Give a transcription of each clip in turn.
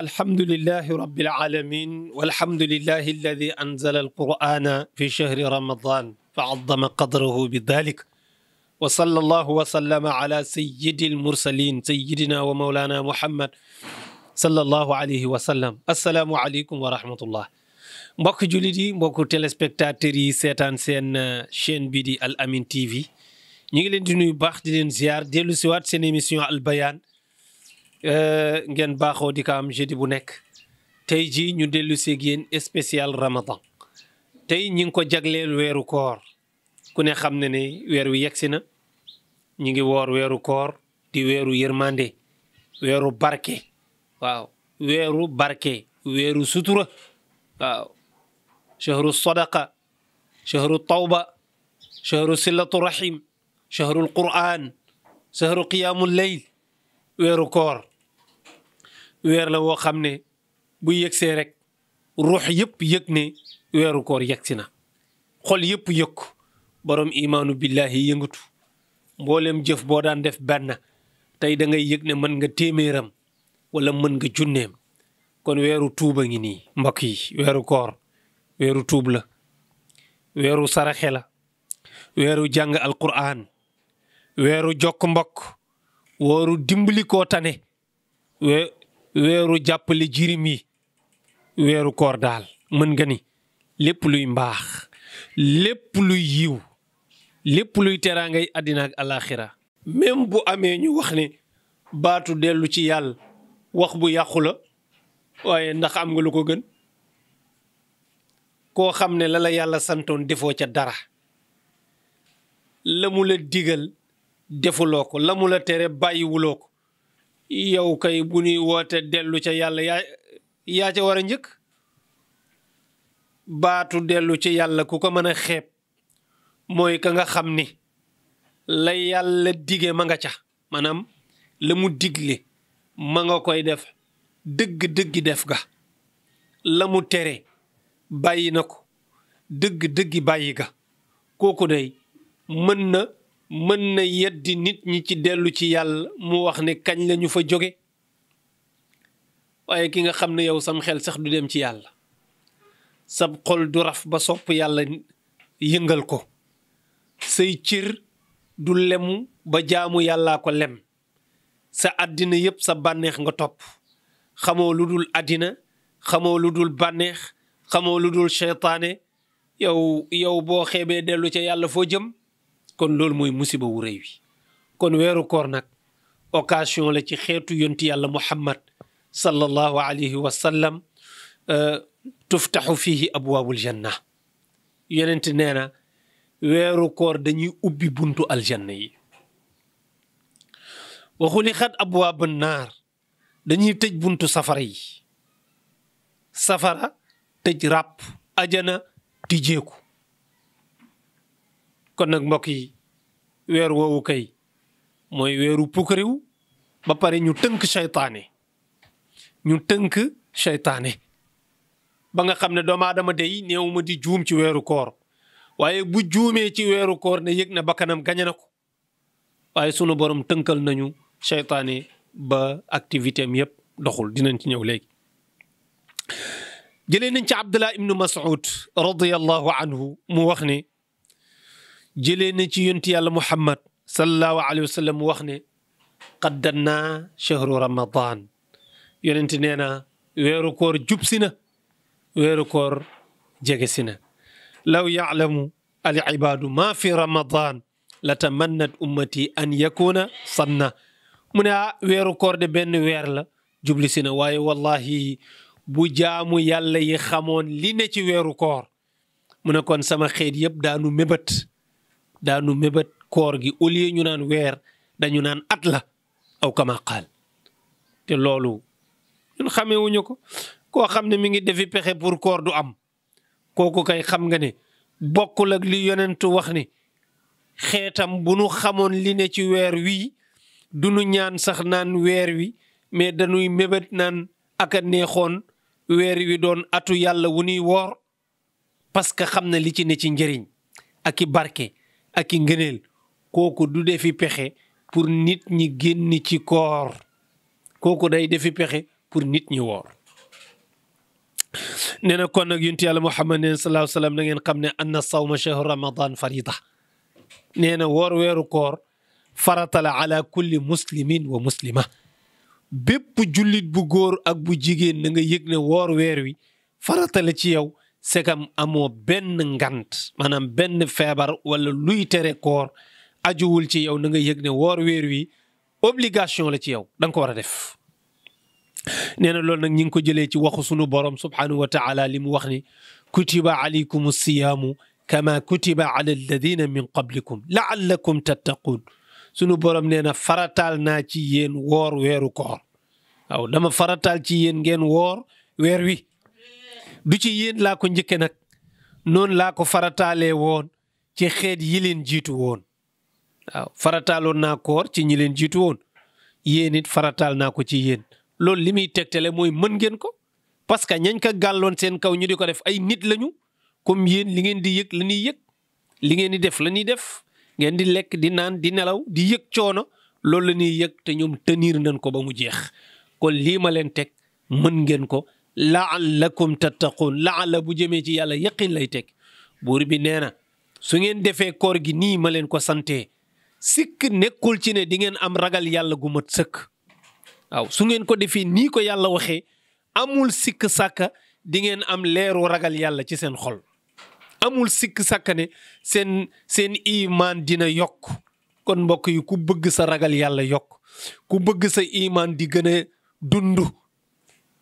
الحمد لله رب العالمين والحمد لله الذي أنزل القرآن في شهر رمضان فعظم قدره بذلك وصلى الله وسلم على سيد المرسلين سيدنا ومولانا محمد صلى الله عليه وسلم السلام عليكم ورحمة الله mbokk jullit yi mbokk téléspectateurs yi seetaan seen chaîne bi di Al Amine TV ñu ngi leen di nuyu baax di leen ziar dellu siwaat seen émission Al Bayaan ngeen baaxoo di ko am jeudi bu nekk tey jii ñu dellu seeg yéen spécial Ramadan tey ñi ngi ko jagleel weeru koor ku ne xam ne ne weer wi yegsi na ñu ngi woor weeru koor di weeru yërmande weeru barke waaw weeru barke weeru sutura waaw shahru sadaqa shahru tawba shahru silatu rahim shahru alquran shahru qiyamul layl weeru koor weer la woo xam ne bu yëgsee rek ruux yëpp yëg ne weeru koor yegsi na xol yëpp yëg borom imaanu billahi yëngatu mboolem jëf boo daan def benn tey da ngay yëg ne mën nga téeméeram wala mën nga junneem kon weeru tuuba ngi nii mbokk yi weeru koor weeru tuub la weeru saraxe la weeru jàng alquran weeru jokk mbokk weeru dimbali koo tane weeru jàppale jirim yi weeru koor daal mën nga ni lépp luy mbaax lépp luy yiw lépp luy teraangay àddina ak alaxira même bu amee ñu wax ne baatu dellu ci yàlla wax bu yàqu la waaye ndax am nga lu ko gën koo xam ne la yàlla santoon defoo ca dara la mu la digal defuloo ko la mu la tere bàyyiwuloo ko yow kay bu ñuy woote dellu ca yàlla yaa ca war a njëkk baatu dellu ci yàlla ku ko mën a xeeb mooy ka nga xam ni la yàlla dige ma nga ca maanaam la mu digle ma nga koy def dëgg-dëggi def ga la mu tere bàyyi na ko dëgg-dëggi bàyyi ga kooku day mën na yeddi nit ñi ci dellu ci yàlla mu wax ne kañ la ñu fa jóge waaye ki nga xam ne yow sam xel sax du dem ci yàlla sab xol du raf ba sopp yàlla yëngal ko say cër du lemu ba jaamu yàllaa ko lem sa àddina yépp sa bànneex nga topp xamoo lu dul àddina xamoo lu dul bànneex xamoo lu dul seytaane yow boo xeebee dellu ca yàlla foo jëm kon loolu mooy musiba wu rëy wi kon weeru koor nag occasion la ci xeetu yonti yàlla muhammad sallallahu alayhi wa sallam tuftaxu fihi abwaabul janna yonent nee na weeru koor dañuy ubbi buntu aljanna yi wa xulixat abwaabun naar dañuy tëj buntu safara yi safara tëj ràpp ajana tijjeeku kon nag mbokk yi weer woowu kay mooy weeru pukkariw ba pare ñu tënk seytaane ba nga xam ne doomu aadama day néew ma di juum ci weeru koor waaye bu juumee ci weeru koor ne yëg na bakkanam gañe na ko waaye sunu borom tënkal nañu seytaane ba activité am yëpp doxul dinañ ci ñëw léegi jëlee nañ ci Abdullah ibnu Mas'ud radiyallahu anhu mu wax ne jëlee na ci yonti yàlla Muhammad sallallahu alayhi wa sallam mu wax ne qaddanna shahru Ramadan yonent nee na weeru koor jub si na weeru koor jege si na law ya'lamu al ibaadu ma fi Ramadan la tamannat ummati an yakuna sanna mu ne weeru koor de benn weer la jubli si na waaye wallahi bu jaamu yàlla yi xamoon li ne ci weeru koor mu ne kon sama xeet yëpp daanu mébét koor gi au lieu ñu naan weer dañu naan at la aw kama qaal te loolu ñun xamewuñu ko koo xam ne mi ngi defi pexe pour koor du am kooku kay xam nga ne bokkul ak li yonentu wax ni xeetam bu nu xamoon li ne ci weer wii du nu ñaan sax naan weer wi mais dañuy mébét naan aka neexoon weer wi doon atu yàlla wu nuy woor parce que xam na li ci ne ci njëriñ ak i barke ak i ngëneel kooku du defi pexe pour nit ñi génn ci koor kooku day defi pexe pour nit ñi woor nee na kon nag yonent yàlla Muhammad nee na sallallahu alayhi wa sallam na ngeen xam ne anna sawma shahru ramadan farida nee na woor weeru koor farata la ala kulli muslimin wa muslima bépp jullit bu góor ak bu jigéen na nga yëg ne woor weer wi farata la ci yow segam amoo benn ngant maanaam benn feebar wala luy tere koor ajuwul ci yow na nga yëg ne woor weer wi obligation la ci yow da nga ko war a def nee na loolu nag ñi ngi ko jëlee ci waxu sunu borom subhanahu wa taala li mu wax ni kutiba alaykum siyaamu kama kutiba ala alladina min qablikum laallakum tattaqun sunu borom nee na farataal naa ci yéen woor weeru koor waaw dama farataal ci yéen ngeen woor weer wi du ci yéen laa ko njëkke nag noonu laa ko farataalee woon ci xeet yi leen jiitu woon waaw farataaloon naa koor ci ñi leen jiitu woon yéen it farataal naa ko ci yéen loolu li muy tegtale mooy mën ngeen ko parce que ñañ ko gàlloon seen kaw ñu di ko def ay nit lañu comme yéen li ngeen di yëg la ñuy yëg li ngeen di def la ñuy def ngeen di lekk di naan di nelaw di yëg coono loolu la ñuy yëg te ñoom tenir nañ ko ba mu jeex kon lii ma leen teg mën ngeen ko laallakum tattaqun laalla bu jëmee ci yàlla yaqin lay teg buur bi nee na su ngeen defee koor gi nii ma leen ko santee sikk nekkul ci ne di ngeen am ragal yàlla gu mat sëkk waaw su ngeen ko defee nii ko yàlla waxee amul sikk sàkka di ngeen am leeru ragal yàlla ci seen xol amul sikk sàkka ne seen imaan dina yokk kon mbokk yi ku bëgg sa ragal yàlla yokk ku bëgg sa imaan di gën a dund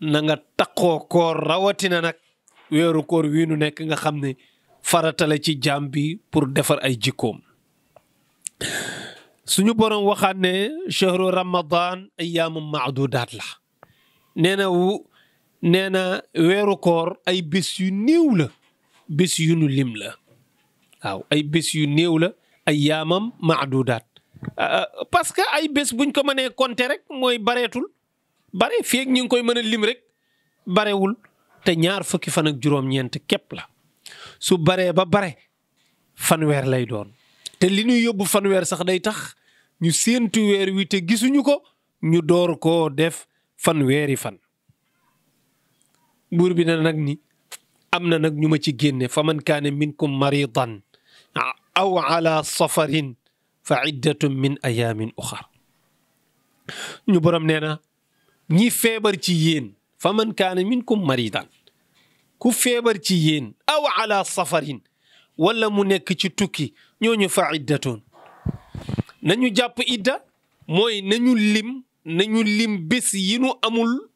na nga taqoo koor rawatina nag weeru koor wii nu nekk nga xam ne farata la ci jaam bi pour defar ay jikkoom suñu borom waxaat ne chahru ramadan ayyaamu maadudaat la nee na weeru koor ay bés yu néew la bés yu nu lim la waaw ay bés yu néew la ayyaamam maadudaat parce que ay bés buñ ko mënee compter rek mooy bareetul bare feeg ñu ngi koy mën a lim rek barewul te 20 fan ak juróom-ñeent képp la su baree ba bare fanweer lay doon te li ñuy yóbbu fanweer sax day tax ñu séentu weer wi te gisuñu ko ñu door koo def fanweeri fan buur bi na nag ni am na nag ñu ma ci génne fa man kaane minkum maridan aw ala safarin fa iddatun min ayaamin uxar ñu borom nee na ñi feebar ci yéen fa man kaane minkum maridan ku feebar ci yéen aw ala safarin wala mu nekk ci tukki ñooñu fa iddatun nañu jàpp idda mooy nañu lim bés yi nu amul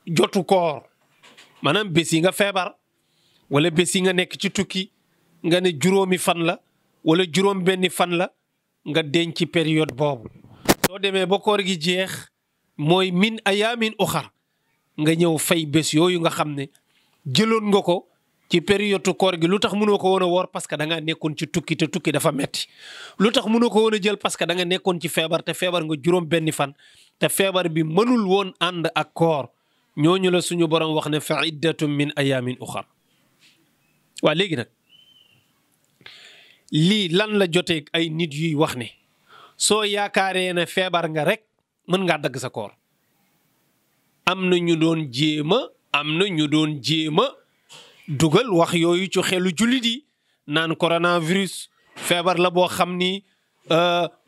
jotu koor maanaam bés yi nga feebar wala bés yi nga nekk ci tukki nga ne juróomi fan la wala juróom benni fan la nga denc ci période boobu soo demee ba koor gi jeex mooy min ayaamin uxar nga ñëw fay bés yooyu nga xam ne jëloon nga ko ci période koor gi lu tax mënoo ko woon a woor parce que da nga nekkoon ci tukki te tukki dafa metti lu tax mënoo ko woon a jël parce que da nga nekkoon ci feebar te feebar nga juróom benni fan te feebar bi mënul woon ànd ak koor ñooñu la suñu borom wax ne fa iddatum min ayaamin uxar waa léegi nag lii lan la jotee ay nit yuy wax ne soo yaakaaree ne feebar nga rek mën ngaa dagg sa koor am na ñu doon jéema dugal wax yooyu ci xelu jullit yi naan coronavirus feebar la boo xam ni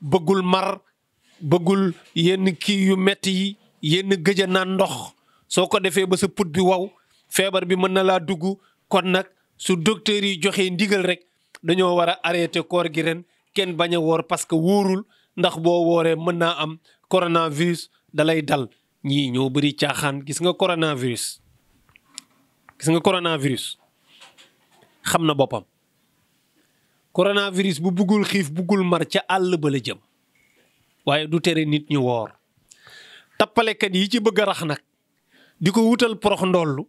bëggul mar bëggul yenn kii yu metti yi yenn gëj a naan ndox soo ko defee ba sa put bi waw feebar bi mën na laa dugg kon nag su docteur yi joxee ndigal rek dañoo war a arrêté koor gi ren kenn bañ a woor parce que wóorul ndax boo wooree mën naa am coronavirus dalay dal ñii ñoo bëri caaxaan gis nga coronavirus xam na boppam coronavirus bu buggul xiif buggul mar ca àll ba la jëm waaye du tere nit ñi woor tappalekat yi ci bëgg a rax nag di ko wutal porox ndollu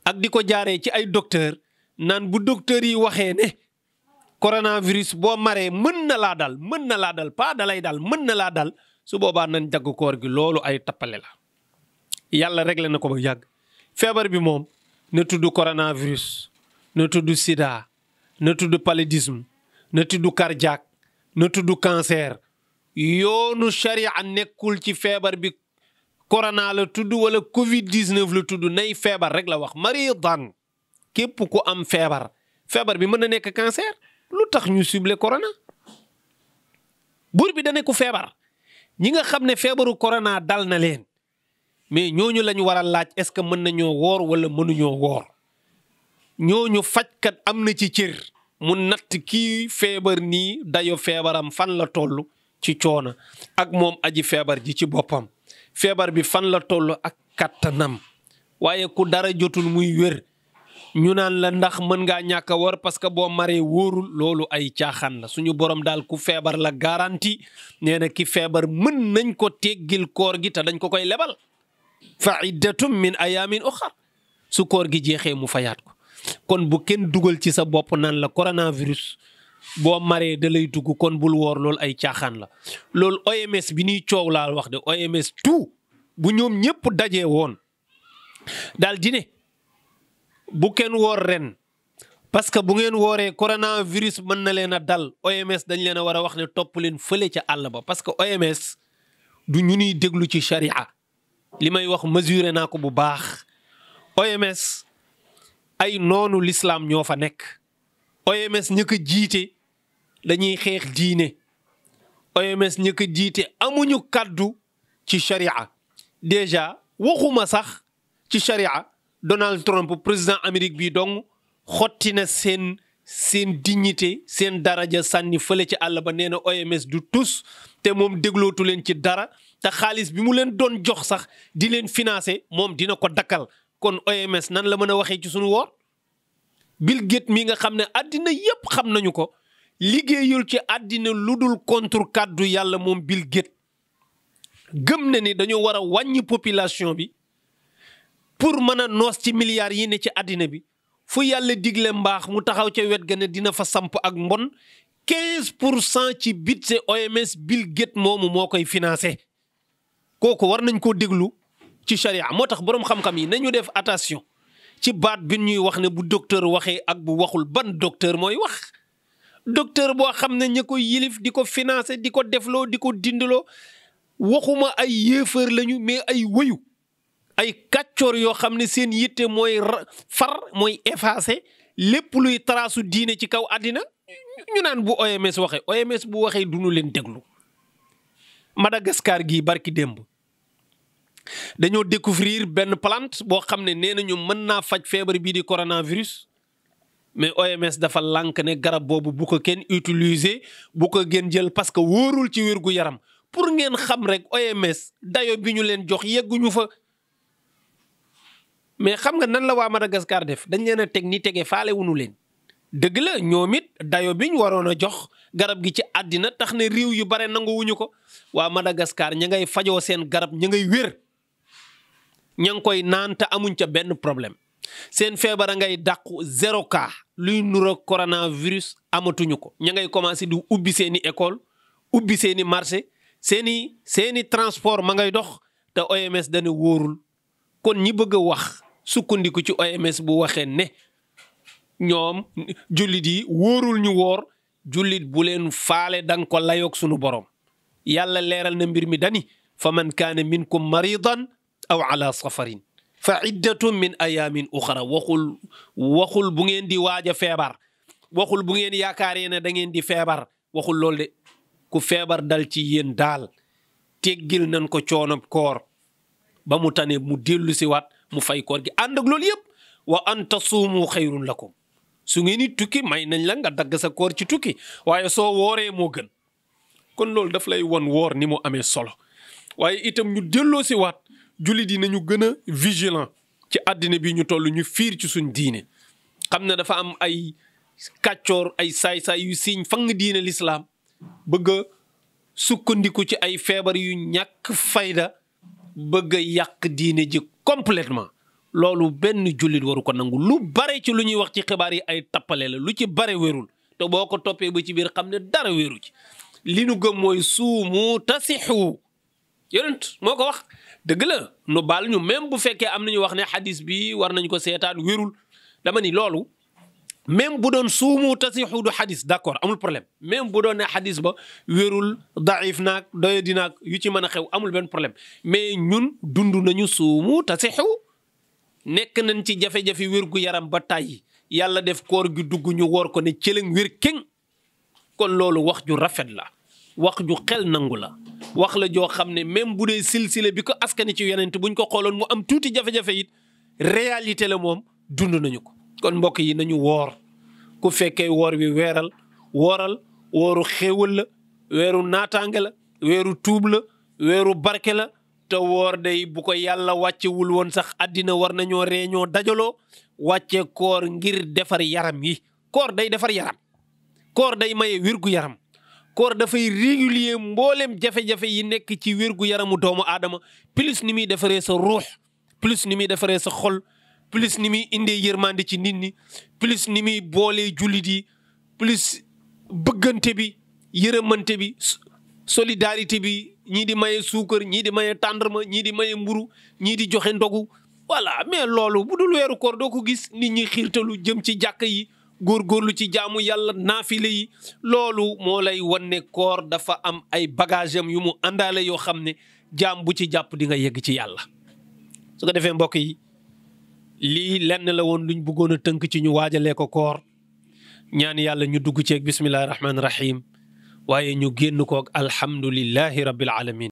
ak di ko jaaree ci ay docteur naan bu docteur yi waxee ne coronavirus boo maree mën na laa dal pas dalay dal mën na laa dal su boobaa nañ dagg koor gi loolu ay tappale la yàlla réglé na ko ba yàgg feebar bi moom na tudd coronavirus na tudd sida na tudd paludisme na tudd cardiaque na tudd cancer yoonu sharia nekkul ci feebar bi corona la tudd wala Covid 19 la tudd nay feebar rek la wax maridan képp ku am feebar bi mën na nekk cancer lu tax ñu ciblé corona buur bi da ne ku feebar ñi nga xam ne feebaru corona dal na leen mais ñooñu lañu war a laaj est-ce que mën nañoo woor wala mënuñoo woor ñooñu fajkat am na ci cër mu natt kii feebar nii dayo feebaram fan la toll ci coono ak moom aji feebar ji ci boppam feebar bi fan la toll ak kattanam waaye ku dara jotul muy wér ñu naan la ndax mën ngaa ñàkk a woor parce que boo maree wóorul loolu ay caaxaan la suñu borom daal ku feebar la garanti nee na ki feebar mën nañ ko teggil koor gi te dañ ko koy lebal fa iddatum min ayamin uxar su koor gi jeexee mu fayaat ko kon bu kenn dugal ci sa bopp naan la coronavirus boo maree da lay dugg kon bul woor loolu ay caaxaan la loolu OMS bi ñuy coow laal wax de OMS tout bu ñoom ñëpp dajee woon daal di ne bu kenn woor ren parce que bu ngeen wooree coronavirus mën na leen a dal OMS dañ leen a war a wax ne topp leen fële ca àll ba parce que OMS du ñu ñuy déglu ci charia li may wax mesuré naa ko bu baax OMS ay noonu l'islam ñoo fa nekk OMS ña ko jiite dañuy xeex diine OMS ña ko jiite amuñu kaddu ci charia déjà waxuma sax ci charia Donald Trump président Amérique bi dong xotti na seen dignité seen daraja sànni fële ci àll ba nee na OMS du tus te moom déglootu leen ci dara te xaalis bi mu leen doon jox sax di leen financer moom dina ko dakkal kon OMS nan la mën a waxee ci sunu woor Bill Gates mi nga xam ne àddina yépp xam nañu ko liggéeyul ci àddina lu dul contre kàddu yàlla moom Bill Gates gëm na ni dañoo war a wàññi population bi pour mën a noos ci milliards yi ne ci àddina bi fu yàlla digle mbaax mu taxaw ca wet ga ne dina fa samp ak mbon 15% ci budget OMS Bill Gates moomu moo koy financé kooku war nañ koo déglu ci charia moo tax boroom xam-xam yi nañu def attention ci baat bi ñuy wax ne bu docteur waxee ak bu waxul ban docteur mooy wax docteur boo xam ne ña koy yilif di ko financé di ko defloo di ko dindaloo waxuma ay yéefar lañu mais ay wëyu ay kàccoor yoo xam ne seen yitte mooy far mooy effacé lépp luy taraasu diine ci kaw àddina ñu naan bu OMS waxee OMS bu waxee duñu leen déglu Madagascar gii barki démb dañoo découvrir benn plante boo xam ne nee nañu mën naa faj feebar bii di coronavirus mais OMS dafa lànk ne garab boobu bu ko kenn utiliser bu ko gën jël parce que wóorul ci wérgu yaram pour ngeen xam rek OMS dayo bi ñu leen jox yegguñu fa mais xam nga nan la waa Madagascar def dañ leen a teg ni tege faale wuñu leen dëgg la ñoom it dayo bi ñu waroon a jox garab gi ci àddina tax ne réew yu bare nangu wuñu ko waa Madagascar ña ngay fajoo seen garab ña ngay wér ña ngi koy naan te amuñ ca benn problème seen feebar a ngay dàqu 0 cas luy nura coronavirus amatuñu ko ña ngay commencé di ubbi seeni école ubbi seeni marché seeni transport ma ngay dox te OMS dana wóorul kon ñi bëgg a wax sukkandiku ci OMS bu waxee ne ñoom jullit yi wóorul ñu woor jullit bu leen faale danga ko layoog sunu borom yàlla leeral na mbir mi dani fa man kaana minkum maridan aw ala safarin fa iddatun min ayamin uxara waxul bu ngeen di waaj a feebar waxul bu ngeen yaakaaree ne da ngeen di feebar waxul loolu de ku feebar dal ci yéen daal teggil nañ ko coonob koor ba mu tane mu dellu si waat mu fay koor gi ànd ak loolu yëpp wa an tasuumu xayrun lakum su ngeen di tukki may nañ la nga dagg sa koor ci tukki waaye soo wooree moo gën kon loolu daf lay won woor ni mu amee solo waaye itam ñu delloo si waat jullit yi nañu gën a vigilant ci àddina bi ñu toll ñu fiir ci suñ diine xam ne dafa am ay kàccoor ay saay-saay yu siiñ fang diine l'islam bëgg a sukkandiku ci ay feebar yu ñàkk fayda bëgg a yàq diine ji complètement loolu benn jullit waru ko nangu lu bare ci lu ñuy wax ci xibaar yi ay tappale la lu ci bare wérul te boo ko toppee ba ci biir xam ne dara wéru ci li nu gëm mooy suumu tasixu yonent moo ko wax dëgg la nu baal ñu même bu fekkee am nañu wax ne xadis bi war nañ ko seetaan wérul dama ni loolu même bu doon suumu tasixu du xadis d'accord amul problème même bu doon ne xadis ba wérul daif naag doyadi naag yu ci mën a xew amul benn problème mais ñun dund nañu suumu tasixu nekk nañ ci jafe-jafe wér gu yaram ba tàyyi yàlla def koor gi dugg ñu woor ko ne cëlëng wér kéng kon loolu wax ju rafet la wax ju xel nangu la wax la joo xam ne même bu dee silsile bi ko askani ci yonent buñ ko xooloon mu am tuuti jafe-jafe it réalité la moom dund nañu ko kon mbokk yi nañu woor ku fekkee woor wi weeral wooral wooru xéewal la weeru naataange la weeru tuub la weeru barke la te woor day bu ko yàlla wàccewul woon sax àddina war nañoo reeñoo dajaloo wàcce koor ngir defar yaram yi koor day defar yaram koor day maye wérgu yaram koor dafay régulier mboolem jafe-jafe yi nekk ci wérgu yaramu doomu aadama plus ni muy defaree sa ruux plus ni muy defaree sa xol plus ni muy indee yërmande ci nit ñi plus ni muy boolee jullit yi plus bëggante bi yërëmante bi solidarité bi ñii di maye suukar ñii di maye tàndarma ñii di maye mburu ñii di joxe ndogu voilà mais loolu bu dul weeru koor doo ko gis nit ñi xiirtalu jëm ci jàkka yi góorgóorlu ci jaamu yàlla naafile yi loolu moo lay wan ne koor dafa am ay bagage am yu mu àndaale yoo xam ne jaam bu ci jàpp di nga yegg ci yàlla su ko defee mbokk yi lii lenn la woon luñ bëggoon a tënk ci ñu waajalee ko koor ñaan yàlla ñu dugg ceeg bismillahi rahmaani rahim waaye ñu génn koog alhamdulillahi rabbil alamin